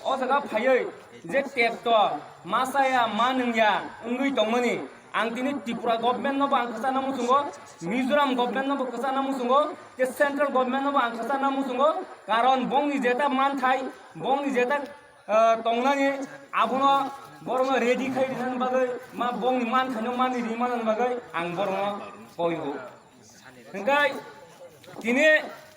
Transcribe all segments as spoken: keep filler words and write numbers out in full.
O jaga phaiwi je tekto ma chaya ma nungya wngwi tongmani, ang tini Tripura government no bo ang kwchana muchungo, Mizoram government no bo kwchana muchungo, tei central government no bo ang kwchana muchungo, karon bongni jeta manthai, bongni jeta, eh, tongnani abono borokno ready khai rinani bagwi, ma bongni manthaino mani ri manani bagwi ang borokno koigo. Hingkai tini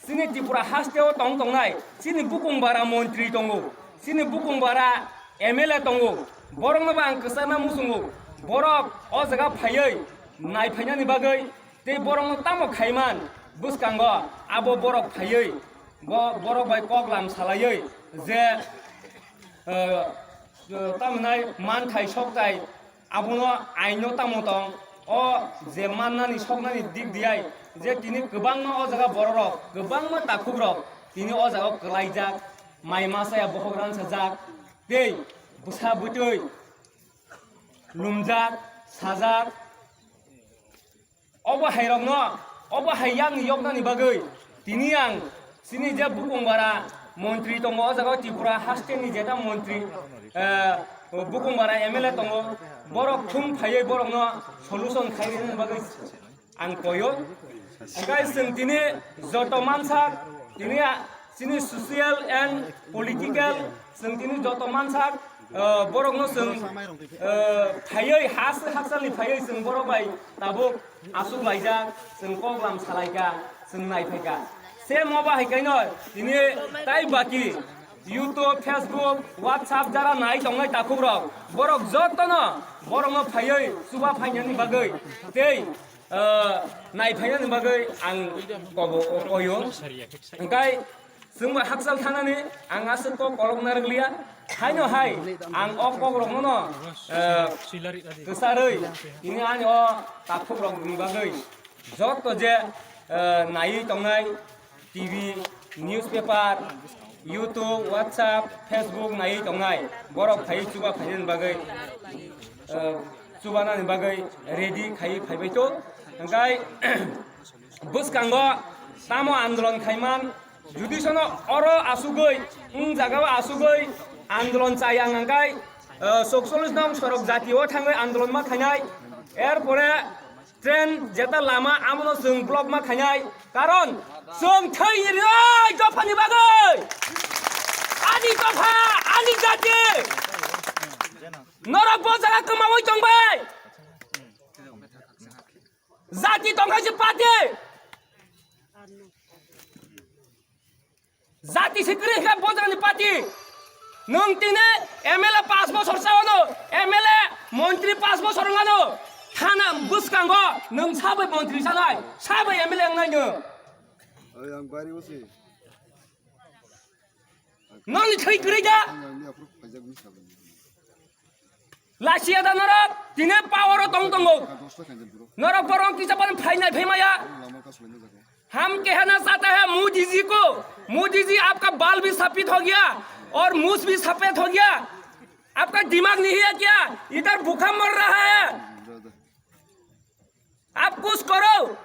chini Tripura hasteo tong tongnai, chini bukung bara montri tongo, chini bukung bara M L A tongo, borokno bo ang kwchana muchungo, borok o jaga phaiwi nai phainani bagwi tei borokno tamo khaiman bwskango abo borok phaiwi bo borok bai kok lam salaiwi je, eh, tamnai manthai soktai abono aino tamo tong, o je mannani soknani dik diyai, je tini kwbangma o jaga bororok, kwbangma takhukrok tini o jaga kwlaijak, mai masa ya bohok ransajak, tei bwsa bwtwi lumjak, sajak. Obo hairokno, obo hai yakni yoknani bagwi tini ang chini je bukung bara montri tongo, o jaga o Tripura hasteni jeta montri, eh, bukung bara M L A tongo, borok thum phaiwi borokno solution khai rwna bagwi ang koyo. Hingkai chwng tini joto mansak, tini a-, chini social and political, chwng tini joto mansak, eh, borokno chwng, eh, phaiwi, has-, hakchalni phaiwi chwng borok bai tabuk aswk laijak, chwng kok lam salaikha, chwng naiphaikha. Se mo ba hai kaino tini tai baki YouTube, Facebook, WhatsApp jara nai tongnai takhukrok, borok jotono borokno phaiwi chuba phainani bagwi tei, eh, nai phainani bagwi ang kobo koyo. Hingkai chwngbo hakchal thanani ang aswk kok kolok narwkliya. Haino hai ang o kokrokno, eh, kwcharwi tini ani o takhukrokni bagwi joto je, eh, naiwi tongnai, T V, newspaper, YouTube, WhatsApp, Facebook naiwi tongnai, borok phaiwi chuba phainani bagwi, eh, chubanani bagwi ready khaiwi phaibai to. Hingkai bwskango tamo andolon khaiman, judi sono oro asugwi, wng jagao asugwi andolon chaya hingkai, eh, sokcholish nong sorok jatio thangwi andolon ma khainai, er pore train jeta lama amono chwng block ma khainai, karon chwng thwi rinai dophani bagwi. Ani dopha, ani jati. Norok bo jaga kwmawi tongbai. Jati tongkha se party. Jati se kwrwi kha bojrani party. Nwng tini M L A pash bosor chawano, M L A montri pash bosor wngano. Thana bwskango nwng sabai montri sanai, sabai M L A wngnai nwng. Oy, ang bari usi. Noni thwi kwrwi da? Ang ni aphuru phaijak ni sabani. Lachiya da norok, tini power o tong tongo. Norok borok kisa pan phainai phaimaya. Ham kehna chahta hai Modi ji ko, Modi ji aapka baal bhi sapet ho gaya aur mush bhi sapet ho gaya. Aapka dimag nahi hai kya? Idhar bhukha mar raha hai. Aap kuch karo.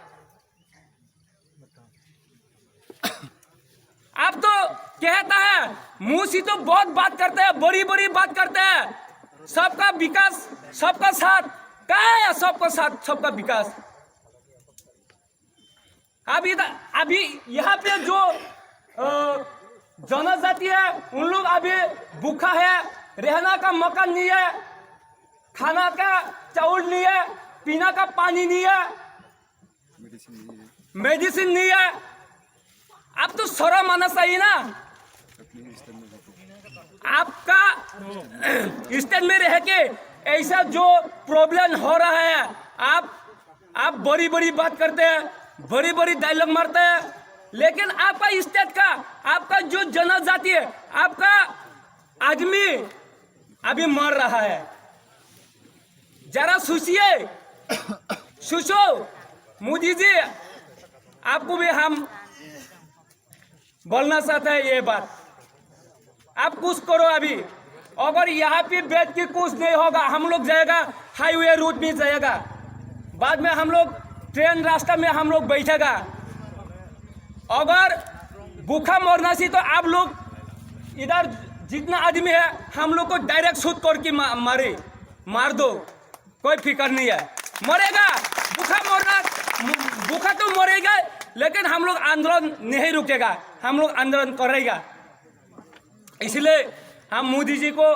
Aap to kehta hai, mush hi to bahut baat karta hai, badi badi baat karta hai. Sabka vikas, sabka saath, kahan hai sabka saath, sabka vikas? Abhi yahan pe jo janajati hai, un log abhi bhukha hai, rehna ka makaan nahi hai, khana ka chawal nahi hai, peena ka paani nahi hai. Medicine nahi hai. Aap to sharam aana chahiye na. Aapka state mein reh ke aisa jo problem ho raha hai, aap, aap badi badi baat karte hai, badi badi dialogue marte hai, lekin aapka state ka, aapka jo janajati hai, aapka aadmi abhi mar raha hai. Jara suchiye, sucho, Modi ji, aapko bhi ham bolna chahta hai ye baat. Aap kuch karo abhi. Agar yahan pe baith ke kuch nahi hoga, ham log jayega, highway road mein jayega. Baad mein ham log train rasta mein ham log baithega. Agar bhukha marna si to aap log idhar जितना आदमी है, हम लोग को direct shoot करके मा-, मारे, मार दो, कोई फिकर नहीं है। मरेगा, भूखा मरना, भूखा तो मरेगा, लेकिन हम लोग आंदोलन नहीं रुकेगा, हम लोग आंदोलन करेगा। इसलिए हम मोदी जी को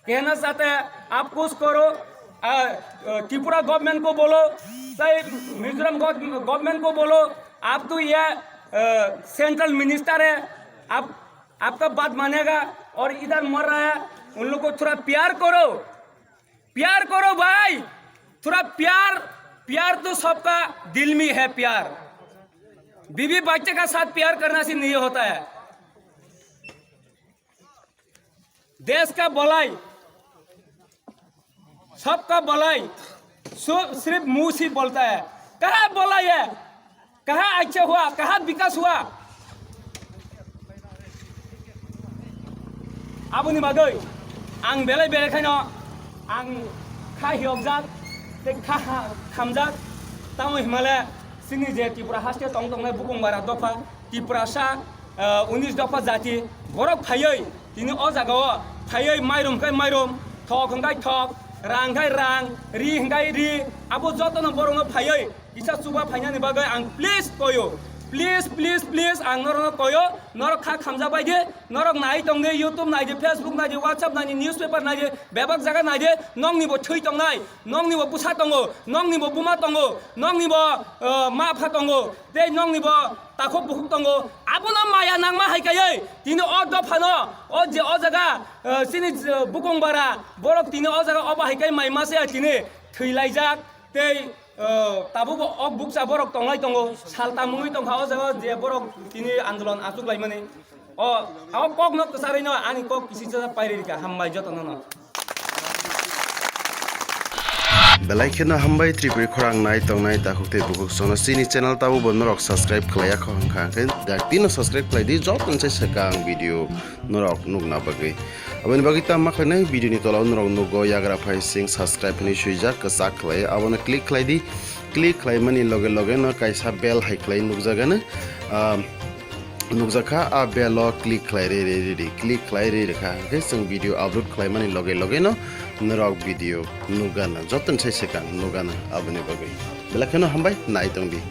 कहना चाहते हैं, आप कुछ करो, आ, त्रिपुरा गवर्नमेंट को बोलो, चाहे मिजोरम गव-, गवर्नमेंट को बोलो, आप तो ये, आ, सेंट्रल मिनिस्टर है, आप, आपका बात मानेगा। और इधर मर रहा है, उन लोग को थोड़ा प्यार करो, प्यार करो भाई, थोड़ा प्यार, प्यार तो सबका दिल में है प्यार। बीवी बच्चे का साथ प्यार करना से नहीं होता है। देश का भलाई, सबका भलाई, सो-, सिर्फ मुंह से बोलता है। कहाँ भलाई है? कहाँ अच्छा हुआ? कहाँ विकास हुआ? Aboni bagwi ang belai belai khaino ang kha hiyokjak tei kha ha-, khamjak. Tamo himale chini je Tripura haste tong tongnai bukung bara dopha, Tiprasa, ah, unis dopha jati, borok phaiwi tini o jagao phaiwi mairum khai mairum, thok hwnkhe thok, rang khai rang, ri hwnkhe ri, abo jotono borokno phaiwi kisa chuba phainani bagwi ang please koyo, please, please, please, ang norokno koyo, norok kha khamjak bai di, norok nai tong di, YouTube nai di, Facebook nai di, WhatsApp nai di, newspaper nai di, bebak jaga nai di, nokni bo thwi tongnai, nokni bo bwsa tongo, nokni bo buma tongo, nokni bo, ah, ma pha tongo, tei nokni bo takhuk bukhuk tongo, abono maya nangma hai kaiwi tini o dophano, o je o jaga, eh, chini, eh, bukung bara, borok tini o jaga obo hai kai mai masa ya tini thwi laijak, tei, eh, tabuk o bukcha borok tonglai tongo, sal tamungwi tongkha o jaga je borok tini andolon achuk laimani. O, abo kokno kwcharwino ani kok kisi chajak pairi rikha, hambai jotono no. Belai kheno hambai Tripuri khorang nai tongnai takhuk tei bukhuk sono chini channel tabo bo norok subscribe khlaiya kho hwnkha hwnkhe dak tino subscribe khlai di joto se swkang video norok nukna bagwi. Aboni bagwi tamo khlainai video ni tola o norok nugo yagra phai sing subscribe hinwi swijak kwchak khlai abono click khlai di. Click khlaimani loge loge no kaisa bell hai khlai nukjagano, ah, nukjakha, a bell o click khlai ri ri ri ri, click khlai ri rikha hwnkhe chwng video upload khlaimani loge loge no norok video nukgana, jotono sai swkang nukgana aboni bagwi. Belai kheno hambai, nai tongdi.